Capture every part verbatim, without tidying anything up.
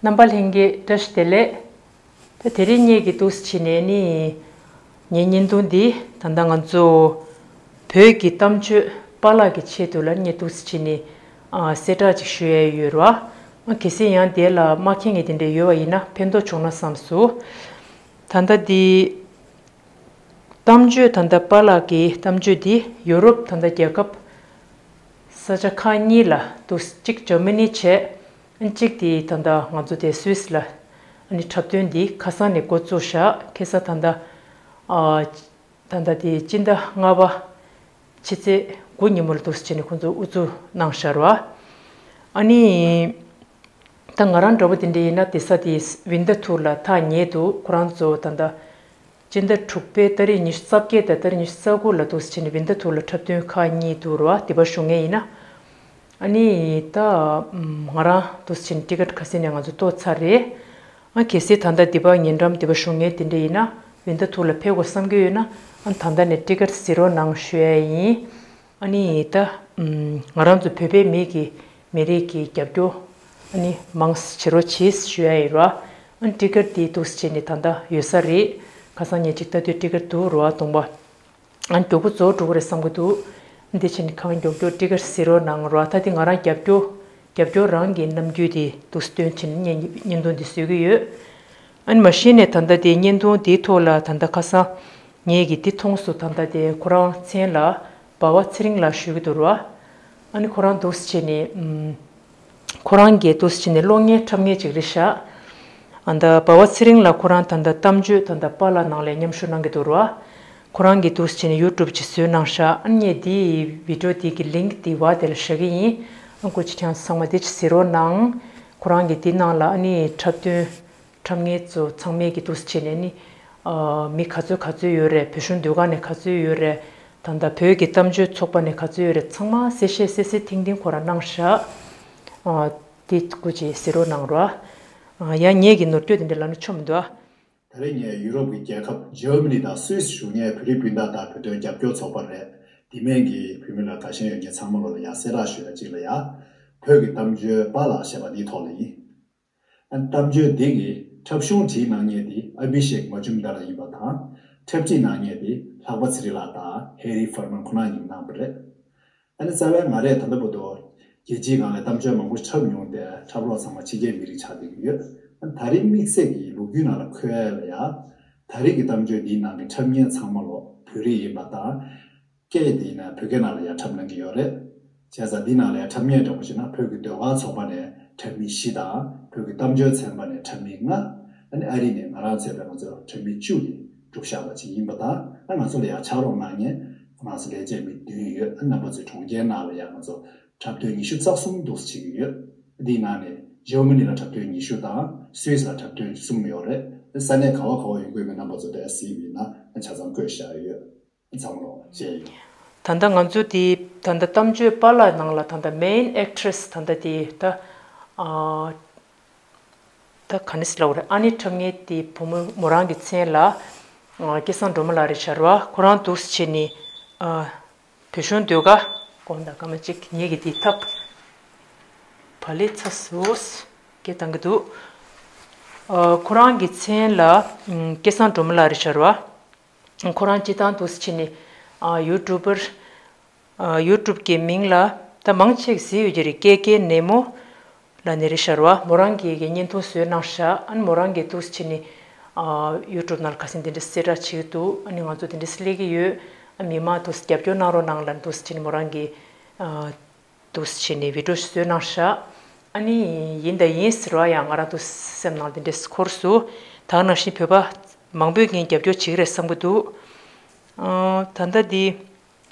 རྣམ་པ་ལྷན་རྒྱས་བཀྲ་ཤིས་བདེ་ལེགས། ད་དེ་རིང་ངེད་ཀྱི་འདུག་སེ་བྱས་ནས་ནི། ངའི་བརྙན་ཐུང་འདི་ད་ལྟ་ང་ཚོ་བོད་ཀྱི་གཏམ་བརྗོད་པཱ་ལགས་ཀྱི་ཆེད་དུ་ལ་ངས་འདུག་སེ་བྱས་ནས་ཨ་གསལ་བསྒྲགས་ཅིག་ཞུ་ཡས་ཡོད་ར། ཨ་གལ་སྲིད་ཡང་དེ་ལ་མ་མཁྱེན་མཁན་དེ་འདྲ་ཡོད་པ་ཡིན་ན་ཕན་ཐོགས་བྱུང་ན་བསམས་སོང་། ད་ལྟ་འདི། གཏམ་བརྗོད་ད་ལྟ་པཱ་ལགས་ཀྱི་གཏམ་བརྗོད་འདི་ཡུ་རོབ་ད་ལྟ་རྒྱལ་ཁབ་ས་ཆ་ཁག་གཉིས་ལ་འདུག་སེ་གཅིག་ཇར་མ་ནི་བྱས། གཅིག་དེ་ད་ལྟ་ང་ཚོ་དེ་སུད་སི་ལ་ཨ་ནི་འཁྲབ་སྟོན་འདི་ཁ་སང་ནས་འགོ་བཙུགས་ཤག་ཁ་སང་ད་ལྟ་ཨ་ད་ལྟ་དེ་སྤྱི་ཟླ་ལྔ་པ་ཕྱི་ཚེས་དགུ་ཉིན་མོ་ལ་འདུག་སེ་བྱས་ནས་ཁོང་ཚོ་དབུ་འཛུགས་གནང་ཤག་ར། ཨ་ནི་ད་ང་རང་འདྲ་པོ་དེ་འདྲ་ཡིན་ན་དེ་ས་དེ་ཝིན་ཌ་ཐུར་ལ་ཐག་ཉེ་འདུག་ཁོ་རང་ཚོ་ད་ལྟ་སྤྱི་ཟླ་དྲུག་པའི་ཏ་རིག་ཉི་ཤུ་རྩ་བརྒྱད་དང་ཏ་རིག་ཉི་ཤུ་རྩ་དགུ་ལ་འདུག་སེ་བྱས་ནས་ཝིན་ཌ་ཐུར་ལ་འཁྲབ་སྟོན་ཁག་གཉིས་འདུག་ར། དེ་པར་ཞུ་མཁན་ཡིན་ན། ཨ་ནི་ད་ང་རང་འདུག་སེ་བྱས་ནས་ཊི་ཀེ་ཊི་ཁ་སང་ནས་ང་ཚོ་གཏོང་ཚར་རེད། ཨ་གལ་སྲིད་ད་ལྟ་དེ་པར་ཉེ་འགྲམ་དེ་པར་ཞུ་མཁན་དེ་འདྲ་ཡིན་ན་ཝིན་ཌ་ཐུར་ལ་ཕེབས་དགོས་བསམ་གྱི་ཡོད་ན་ཨ་ད་ལྟ་ནས་ཊི་ཀེ་ཊི་གཟིགས་རོགས་གནང་ཞུ་ཡ་ཡིན། ཨ་ནི་ད། ང་རང་ཚོ་བོད་པའི་མི་གི་མི་རིགས་ཀྱི་རྒྱབ་སྐྱོར་ཨ་ནི་མང་ཙམ་བྱེད་རོགས་གྱིས་ཞུ་ཡ་ཡིན་ར། ཨ་ནི་ཊི་ཀེ་ཊི་དེ་འདུག་སེ་བྱས་ནས་ད་ལྟ་ཡོད་ས་རེད། ཁ་སང་ཉིན་གཅིག་ལྟ་དུས་ཊི་ཀེ་ཊི་འདུག་ར་སྟོང་པ། ཨ་ནི་མགྱོགས་པོ་རྫོགས་འགྲོ་གི་རེད་བསམ་གྱི་འདུག་འདི་བྱས་ནས་གང་མགྱོགས་མགྱོགས་ཊི་ཀེ་ཊི་གཟིགས་རོགས་གནང་ར། ད་དེ་ང་རང་རྒྱབ་སྐྱོར་རྒྱབ་སྐྱོར་རང་གི་རྣམ་འགྱུར་དེ་འདུག་སེ་སྟོན་བྱས་ནས་བརྙན་བརྙན་ཐུང་འདི་བཟོ་གི་ཡོད། ཨ་ནི་མ་གཞི་ནས་ད་ལྟ་དེ་བརྙན་ཐུང་དེའི་ཐོག་ལ་ད་ལྟ་ཁ་སང་ངེད་ཀྱིས་འདི་མཐོང་སོང་། ད་ལྟ་དེ་ཁོ་རང་མཚན་ལ་འབའ་བ་ཚེ་རིང་ལགས་ཞུ་གི་འདུག་ར། ཨ་ནི་ཁོ་རང་འདུག་སེ་བྱས་ནས་ཨམ། ཁོ་རང་གིས་འདུག་སེ་བྱས་ནས་གློག་བརྙན་འཁྲབ་མཁན་ཅིག་རེད་ཤག་ཨ་ད་འབའ་བ་ཚེ་རིང་ལགས་ཁོ་རང་ད་ལྟ་གཏམ་བརྗོད་ད་ལྟ་པཱ་ལགས་ནང་ལ་མཉམ་ཞུགས་གནང་གི་འདུག་ར། ཁོ་རང་གིས་འདུག་སེ་བྱས་ནས་ཡུ་ཊུབ་ཅིག་བཟོས་གནང་ཤག་ཨ་ནི་ངས་འདི་ཝི་ཌི་ཡོ་འདི་གི་ལིང་ཀི་འདི་བ་དེ་ལ་བཞག་གི་ཡིན། ཨ་སྐུ་མཁྱེན་ཁྱེད་ཚང་མ་འདི་ཅིག་གཟིགས་རོགས་གནང་། ཁོ་རང་གིས་འདི་ནང་ལ་ཨ་ནི་འཁྲབ་སྟོན། འཁྲབ་མཁན་ཚོ་ཚང་མས་ཀྱི་འདུག་སེ་བྱས་ནས་ནི། ཨ་མི་ག་ཚོད་ག་ཚོད་ཡོད་རེད། བོད་གཞུང་ཟློས་གར་ནས་ག་ཚོད་ཡོད་རེད། ད་ལྟ་བོད་ཀྱི་གཏམ་བརྗོད་ཚོགས་པ་ནས་ག་ཚོད་ཡོད་རེད། ཚང་མ་གསལ་བཤད་གསལ་གསལ་ཐིང་ཐིང་ཁོ་རང་གནང་ཤག་ཨ་དེ་སྐུ་མཁྱེན་གཟིགས་རོགས་གནང་རོགས། ཨ་ཡང་ངེད་ཀྱི་ནོར་འཁྲུལ་དེ་འདྲ་ལབ་ན་ཆོ་མི་འདུག་ཨ། ད་རེས་ངས་ཡུ་རོབ་ཀྱི་རྒྱལ་ཁབ་ཇར་མ་ནི་དང་སུད་སི་བཞུགས་མཁན་བོད་རིགས་སྤུན་ཟླ་དང་བོད་དོན་རྒྱབ་སྐྱོར་ཚོགས་པ་རེད། དེ་མིན་གྱི་བོད་མི་ལ་དགའ་ཞེན་ཡོད་མཁན་ཚང་མ་ལོ་ལ་ཡང་གསལ་བསྒྲགས་ཞུ་ཡ་གཅིག་ལ་ཡ། བོད་ཀྱི་གཏམ་བརྗོད་པཱ་ལགས་ཞེས་པ་འདིའི་ཐོག་ལ་ཡིན། ཨ་གཏམ་བརྗོད་འདི་གི་འཁྲབ་གཞུང་བྲིས་གནང་མཁན་དེ་ཨ་བྷི་ཤེག་མ་ཇུམ་དར་ཡིན་པ་དང་། འཁྲབ་ཁྲིད་གནང་མཁན་དེ་ལྷག་པ་ཚེ་རིང་ལགས་དང་ཧེ་རི་ཧྥར་མན་ཁོ་ན་གཉིས་གནང་བ་རེད། ཨ་ནི་རྩ་བའི་ང་རས་ད་ལྟ་བར་དུ་རྒྱལ་སྤྱིའི་སྒང་ལ་གཏམ་བརྗོད་མང་པོ་འཁྲབ་མྱོང་སྟེ་འཁྲབ་རོགས་ཚང་མ་ཕྱི་རྒྱལ་མི་རིགས་ཆགས་བསྡད་ཀྱི་ཡོད། ཨ་ནི་ད་རེས་དམིགས་བསལ་གྱི་ལོ་རྒྱུས་ནང་ལ་འཁོད་ཡ་ལ་ཡ། ད་རེས་ཀྱི་གཏམ་བརྗོད་འདིའི་ནང་གི་འཁྲབ་མཁན་ཚང་མ་ལོ་བོད་རིགས་ཡིན་པ་དང་། སྐད་དེ་ཡིན་ན་བོད་སྐད་ནང་ལ་ཡང་འཁྲབ་གནང་གི་ཡོད་རེད། བྱས་ཙང་འདི་ནང་ལ་ཡང་འཁྲབ་མཁན་འདྲ་པོ་ཞིག་ན་བོད་ཀྱི་ཟློས་གར་ཚོགས་པ་ནས་འཁྲབ་མི་བཞི་དང་། བོད་ཀྱི་གཏམ་བརྗོད་ཚན་པ་ནས་འཁྲབ་མི་ལྔ། ཨ་ནི་ཨ་རི་ནས་ང་རང་ཚོས་པའི་ང་ཚོ་འཁྲབ་མི་བཅུ་དེ་གྲུབ་བཞག་པ་ཅིག་ཡིན་པ་དང་། ཨ་ང་ཚོ་ལ་ཡང་ཕྱག་རོགས་གནང་མཁན་ཁོ་རང་ཚོ་ལས་བྱེད་མི་བདུན་ཡོད། ཨ་རྣམ་པ་ཚོའི་གྲོང་ཁྱེར་ནང་ལ་ཡང་ང་ཚོ་འཁྲབ་སྟོན་ཉི་ཤུ་རྩ་གསུམ་འདུག་སེ་བྱེད་ཀྱི་ཡོད། འདིའི་ནང་ནས་ཇར་མ་ནི་ལ་འཁྲབ་སྟོན་ཉི་ཤུ་དང་སུད་སི་ལ་འཁྲབ་སྟོན་གསུམ་ཡོད་རེད། ས་གནས་ག་བ་ག་བ་ཡོང་གི་ཡོད་མེད་རྣམ་པ་ཚོ་དེ་གཟིགས་ཡིན་ན་ཆ་ཚང་བཀོད་བཞག་ཡོད། ཚང་མ་ལོ་བྱས་ཡོད། ད་ལྟ་ང་ཚོ་དེ་ད་ལྟ་གཏམ་བརྗོད་པཱ་ལགས་ནང་ལ་ད་ལྟ་མེན་ཨེག་ཊི་རེ་སི་ད་ལྟ་དེ་ད་ཨ་ད་ག་ནས་ལབ་དགོས་རེད། ཨ་ནི་འཁྲབ་མཁན་དེ་བུ་མོ་མོ་རང་གི་མཚན་ལ་ཨ་སྐལ་བཟང་སྒྲོལ་མ་ལགས་རེད་ཤག་ར། ཁོ་རང་འདུག་སེ་བྱས་ནས་ཨ་བོད་གཞུང་ཟློས་གར་དགོངས་དག་སྐར་མ་གཅིག་ངེད་ཀྱི་དེ་ཐབ་བ་ལེ་ཚ་སོ་སྐད་བཏང་གི་འདུག་ཨ་ཁོ་རང་གི་མཚན་ལ་ཨ་སྐལ་བཟང་སྒྲོལ་མ་ལགས་རེད་ཤག་ར། ཁོ་རང་སྤྱིར་བཏང་འདུག་སེ་བྱས་ནས་ཨ་ཡུ་ཊུབ་པར་ཨ་ཡུ་ཊུབ་ཀྱི་མིང་ལ་ད་མང་ཆེ་གཟིགས་ཡོད་ཀྱི་རེད། ཀེ་ཀེ་ནེ་མོ་ལབ་ནི་རེད་ཤག་ར། མོ་རང་གིས་གི་བརྙན་ཐུང་བཟོས་གནང་ཤག་ཨ་ནི་མོ་རང་གིས་འདུག་སེ་བྱས་ནས་ཨ་ཡུ་ཊུབ་ནང་ལ་ཁ་སང་དེ་འདྲ་གསལ་བསྒྲགས་བྱེད་ཀྱི་འདུག་ཨ་ནི་ང་ཚོ་དེ་འདྲ་སླེབས་ཀྱི་ཡོད། ཨ་མི་མང་འདུག་སེ་རྒྱབ་སྐྱོར་གནང་རོགས་གནང་ལབ་འདུག་སེ་བྱས་ནས་མོ་རང་གིས་ཨ། འདུག་སེ་བྱས་ནས་བི་ཌིའོ་ཞིག་བཟོས་གནང་ཤག་ཨ་ནི་ཡིན་དང་ཡིན་ཟེར་བ་ཡང་ང་རང་འདུག་སེམས་ནང་དེ་འདྲས་འཁོར་སོང་། ད་ག་ནང་བཞིན་བོད་པ་མང་པོས་ངས་རྒྱབ་སྐྱོར་བྱེད་ཀྱི་རེད་བསམ་གྱི་འདུག་ཨ་ད་ལྟ་འདི་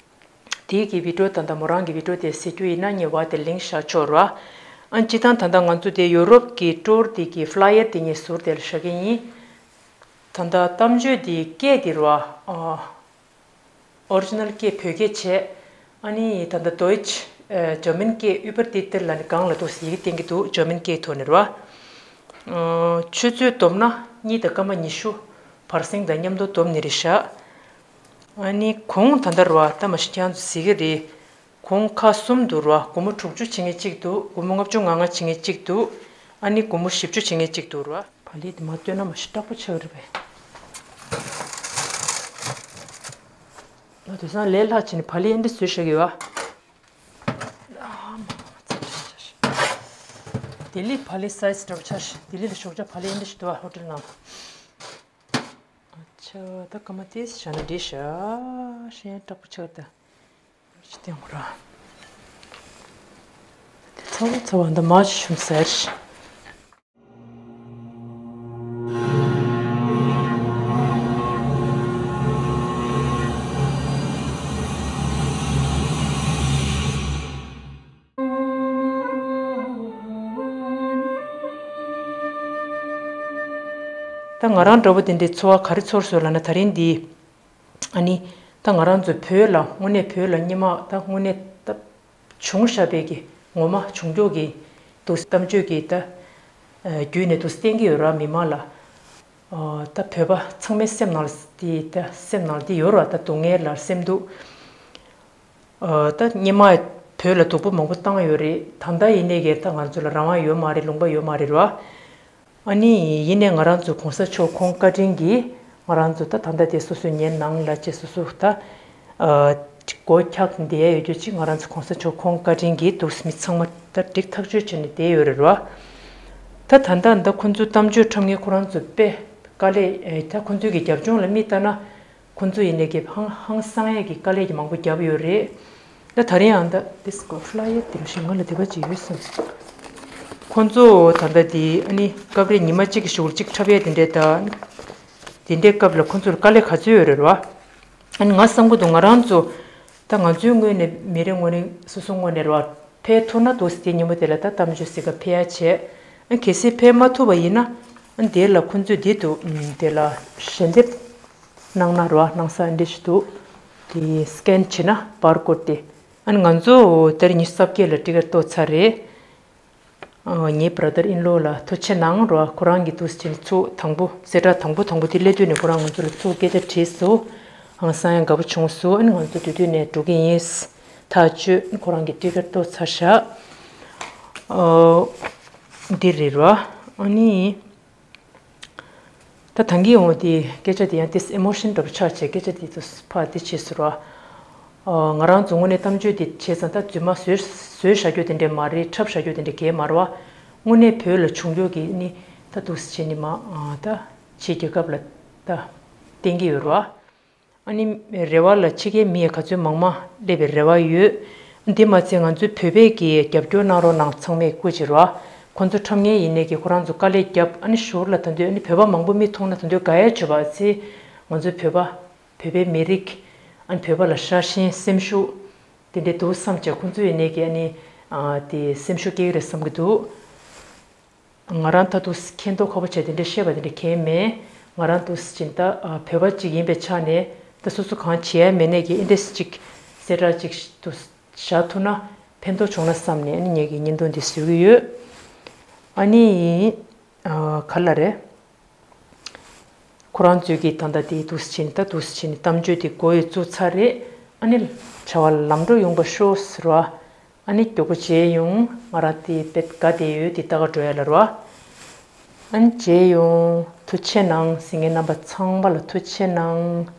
དེའི་གི་བི་ཌིའོ་ད་ལྟ་མོ་རང་གི་བི་ཌིའོ་དེ་གཟིགས་རྒྱུ་ཡིན་ན་ངས་བ་དེ་ལིང་ཀི་བཞག་ཆོག་ར། ཨ་སྤྱིར་བཏང་ད་ལྟ་ང་ཚོ་དེ་ཡོ་རོབ་ཀྱི་ཊུར་དེ་གི་ཕི་ལ་ཡར་དེ་ངས་ཟུར་དེ་ལ་བཞག་གི་ཡིན། ད་ལྟ་གཏམ་བརྗོད་དེ་སྐད་དེ་ར་ཨ། ཨོ་རི་ཇི་ནལ་སྐད་བོད་སྐད་བྱས། ཨ་ནི་ད་ལྟ་Deutsch ཨ་German སྐད་über Titel ལབ་ནས་སྒང་ལ་འདུག་ཡི་གེ་བསྟན་གྱི་འདུག German སྐད་ཐོག་ནས་རེད་བ། ཨ་ཆུ་ཚོད་བསྡོམས་ན་གཉིས་དང་སྐར་མ་ཉི་ཤུ་བར་གསེང་དང་མཉམ་དུ་བསྡོམས་ནས་རེད་ཤག་ཨ་ནི་གོང་ད་ལྟ་རེད་བ། ད་མ་གཞི་ཁྱེད་རང་ཚོ་གཟིགས་ཀྱི་རེད། གོང་ཁག་གསུམ་འདུག་རེད་བ། སྒོར་མོ་དྲུག་ཅུ་བྱེད་མཁན་གཅིག་འདུག་སྒོར་མོ་ལྔ་བཅུ་ང་ལྔ་བྱེད་མཁན་གཅིག་འདུག་ཨ་ནི་སྒོར་མོ་བཞི་བཅུ་བྱེད་མཁན་གཅིག་འདུག་ར། བག་ལེབ་དེ་མ་བཏོན་ན་མ་ཤི་སྐྲག་པོ་ཆགས་རེད་པས། ང་དེང་སང་ལས་སླ་བྱས་ནས་བག་ལེབ་ཨེ་འདྲ་བཟོས་བཞག་གི་ཡོད་ཨ། ལྡི་ལི་བག་ལེབ་སའི་ཛི་འདྲ་པོ་ཆགས་ཤག་ལྡི་ལི་ལ་ཞོགས་ཇ་བག་ལེབ་ཨེ་འདྲ་ཞིག་འདུག་ཨ་ཧོ་ཊེལ་ནང་། ཨ་ཆ་ད་སྐར་མ་དེ་བཞག་ན་འགྲིག་ཤག་ཤེས་ཡོན་སྐྲག་པོ་ཆགས་ད། ཅི་སྟེང་གོ་ར། དེ་ཚ་བ་ཚ་བ་འདི་མ་ཞུམ་ཟེར། ད་ང་རང་འདྲ་པོ་དེ་འདྲའི་ཚོར་བ་ག་རེ་ཚོར་སོང་ལབ་ན། ད་རིང་འདི་ཨ་ནི་ད་ང་རང་ཚོ་བོད་ལ་དངོས་གནས་བོད་ལ་སྔོན་མ་ད་དངོས་གནས་ད་བྱུང་བཞག་པའི་གི་ངོ་མ་བྱུང་ཁྱོག་གི་འདུག་གཏམ་བརྗོད་ཀྱི་ད་བརྒྱུད་ནས་འདུག་བསྟན་གྱི་ཡོད་ར། མི་མང་ལ་ད་བོད་པ་ཚང་མའི་སེམས་ནང་ལ་དེ་ད་སེམས་ནང་ལ་དེ་ཡོད་ར། ད་སྡུག་བསྔལ་ལ་སེམས་སྡུག་ཨ་ད་སྔོན་མ་བོད་ལ་སྡུག་པོ་མང་པོ་བཏང་ཡོད་རེད། ད་ལྟ་ཡིན་ནའི་གི་ད་ང་ཚོ་ལ་རང་དབང་ཡོད་མ་རེད། ལུང་པ་ཡོད་མ་རེད་ར། ཨ་ནི་ཡིན་ནའི་ང་རང་ཚོ་གོང་ས་མཆོག་ཁོང་བཀའ་དྲིན་གྱིས་ང་རང་ཚོ་ད་ད་ལྟ་དེ་སོ་སོའི་ཉེ་ནང་ལ་ཅེ་སོ་སོ་ད་ཨ་སྒོ་འཁྱག་བསྡད་ཡ་ཡོད་རྒྱུ་ཅིག་ང་རང་ཚོ་གོང་ས་མཆོག་ཁོང་བཀའ་དྲིན་གྱིས་འདུག་མི་ཚང་མ་ད་འགྲིག་ཐག་ཆོད་བྱས་ནས་བསྡད་ཡོད་རེད་ར། ད་ད་ལྟ་ད་ཁོང་ཚོའི་གཏམ་བརྗོད་འཁྲབ་མཁན་ཁོ་རང་ཚོ་དཔེ་དཀའ་ལས་ད་ཁོང་ཚོའི་གི་རྒྱབ་ལྗོངས་ལ་མིག་ལྟ་ན། ཁོང་ཚོ་ཡིན་ནའི་གི་ཧང་ཧང་སང་ཡས་ཀྱི་དཀའ་ལས་ཀྱི་མང་པོ་བརྒྱབ་ཡོད་རེད། ད་ད་རིང་ཡང་ད་དེ་སྐོར་ཕ་ལ་ཡར་དེ་རུ་ཞིག་ང་ལ་དེ་བ་ཅིག་ཡོད་སོང་། ཁོང་ཚོ་ད་ལྟ་དེ་ཨ་ནི་སྐབས་རེ་ཉི་མ་གཅིག་གི་གཞུག་ལ་གཅིག་འཁྲབ་ཡས་དེ་འདྲས་ད། དེ་འདྲའི་སྐབས་ལ་ཁོང་ཚོར་དཀའ་ལས་ག་ཚོད་ཡོད་རེད་ར། ཨ་ནི་ང་བསམ་གི་འདུག་ང་རང་ཚོ་ད་ང་ཚོའི་ངོས་ནས་མི་རེ་ངོས་ནས་སོ་སོ་ངོས་ནས་ར། ཕེབས་ཐུབ་ན་འདུག་སེ་དེ་ཉིན་མོ་དེ་ལ་ད་གཏམ་བརྗོད་ཟེར་ག་ཕེབས་ཡ་བྱས། ཨ་གལ་སྲིད་ཕེབས་མ་ཐུབ་པ་ཡིན་ན། ཨ་དེ་ལ་ཁོང་ཚོས་དེ་འདུག་ཨམ་དེ་ལ་ཞལ་འདེབས་གནང་ན་རོ། གནང་ས་འདི་ཞིག་འདུག་དེ་སི་ཀེན་བྱས་ན་བར་ཀོཌ་དེ། ཨ་ང་ཚོ་དེར་ཉི་ཤུ་རྩ་བརྒྱད་ལ་ཊི་ཀེཊ་ཏོག་ཚར་རེད། ཨ་ངའི་བྷ་ར་དར་ཨིན་ལོ་ལ་ཐུགས་རྗེ་གནང་རོ། ཁོ་རང་གིས་འདུག་སེ་བྱས་ནས་ཚུགས་དང་པོ་གསལ་བསྒྲགས་དང་པོ་དང་པོ་དེ་སླེབས་དུས་ནས་ཁོ་རང་ང་ཚོ་ལ་ཚུགས་སྐད་ཆ་དྲིས་སོང་། ཧང་སང་ཡང་དགའ་པོ་བྱུང་སོང་། ཨ་ནི་ང་ཚོ་དེ་དུས་ནས་འགྲོ་གི་ཡིན། ཐག་ཆོད། ཁོ་རང་གི་ཊི་ཀེཊ་ཏོག་ཚར་བཞག་ཨོ། འདི་རེད་རོ། ཨ་ནི། ད་ད་གིན་འོང་དེ་སྐད་ཆ་དེ་ཡང་ཏིས་ཨི་མོ་ཤན་འདྲ་པོ་ཆགས་བྱས་སྐད་ཆ་དེ་ཏིས་ཕར་དེ་བྱས་སོང་རོ། ཨོ། ང་རང་ཚོ་དངོས་གནས་གཏམ་བརྗོད་དེ་བྱས་ཙང་ད་རྫུན་མ་བཟོས་བཟོས་བཞག་རྒྱུ་དེ་འདྲས་མ་རེད། འཁྲབ་བཞག་རྒྱུ་དེ་འདྲས་གས་མ་རེད་བ། དངོས་གནས་བོད་ལ་བྱུང་རྒྱུ་གི་ནི་ད་འདུག་སེ་བྱས་ནི་མ་ཨ་ད་ཕྱི་རྒྱལ་ཁབ་ལ་ད་བསྟན་གྱི་ཡོད་རེད་བ། ཨ་ནི་རེ་བ་ལ་ཕྱི་རྒྱལ་མི་ཡི་ག་ཚོད་མང་མང་སླེབས་པའི་རེ་བ་ཡོད། འདི་མ་ཚད་ང་ཚོའི་བོད་པའི་གི་རྒྱབ་སྐྱོར་གནང་རོགས་གནང་ཚང་མས་སྐུ་མཁྱེན་རོགས། ཁོང་ཚོ་འཁྲབ་མཁན་ཡིན་ནའི་གི་ཁོ་རང་ཚོ་དཀའ་ལས་བརྒྱབ། ཨ་ནི་ཞོར་ལ་ད་དུང་ཨ་ནི་བོད་པ་མང་པོ་མིག་མཐོང་ན་ད་དུང་དགའ་ཡ་བྱོས་པ་ཚེ། ང་ཚོའི་བོད་པ་བོད་པའི་མི་རིགས་ཨ་ནི་བོད་པ་ལ་ཤ་ཞེན་སེམས་ཤུགས་དེ་འདྲས་འདུག་བསམ་བྱས། ཁོང་ཚོ་ཡིན་ནའི་གི་ཨ་ནི་ཨ་དེ་སེམས་ཤུགས་སྐྱེ་གི་རེད་བསམ་གི་འདུག་ང་རང་ད་དུང་མཁྱེན་རྟོགས་ཁ་པོ་བྱས་དེ་འདྲ་བཤད་པ་དེ་འདྲ་གང་ཡང་མེད། ང་རང་དུ་ཕྱིན་ད་བོད་པ་གཅིག་ཡིན་པའི་ཆ་ནས་ད་སོ་སོ་གང་བྱེད་ཡ་མེད་ནས་ཀྱི་ཨིན་ཌི་ཡ་གཅིག་གསལ་བསྒྲགས་གཅིག་ཏུ་བཞག་ཐུབ་ན་ཕན་ཐོགས་བྱུང་ན་བསམ་ནས་ཨ་ནི་ངས་ཀྱི་བརྙན་ཐུང་འདི་བཟོས་ཀྱི་ཡོད། ཨ་ནི་ག་ལ་རེད། ཁོ་རང་ཚོས་ཀྱི་ད་ལྟ་དེ་དུ་ཕྱིན་ད་དུ་ཕྱིན་གཏམ་བརྗོད་དེ་མགོ་ཡི་བཙུགས་ཚར་རེད། ཨ་ནི་བྱ་བ་ལམ་འགྲོ་ཡོང་པ་ཤོག་ཟེར་བ། ཨ་ནི་མགྱོགས་པོ་མཇལ་ཡོང་། ང་རང་དེ་དཔེ་དགའ་བསྡད་ཡོད། དེ་ལྟ་ག་འགྲོ་ཡ་ལ་རོ། ཨ་ནི་མཇལ་ཡོང་། ཐུགས་རྗེ་གནང་། གཟིགས་མཁན་རྣམ་པ་ཚང་མ་ལ་ཐུགས་རྗེ་གནང་།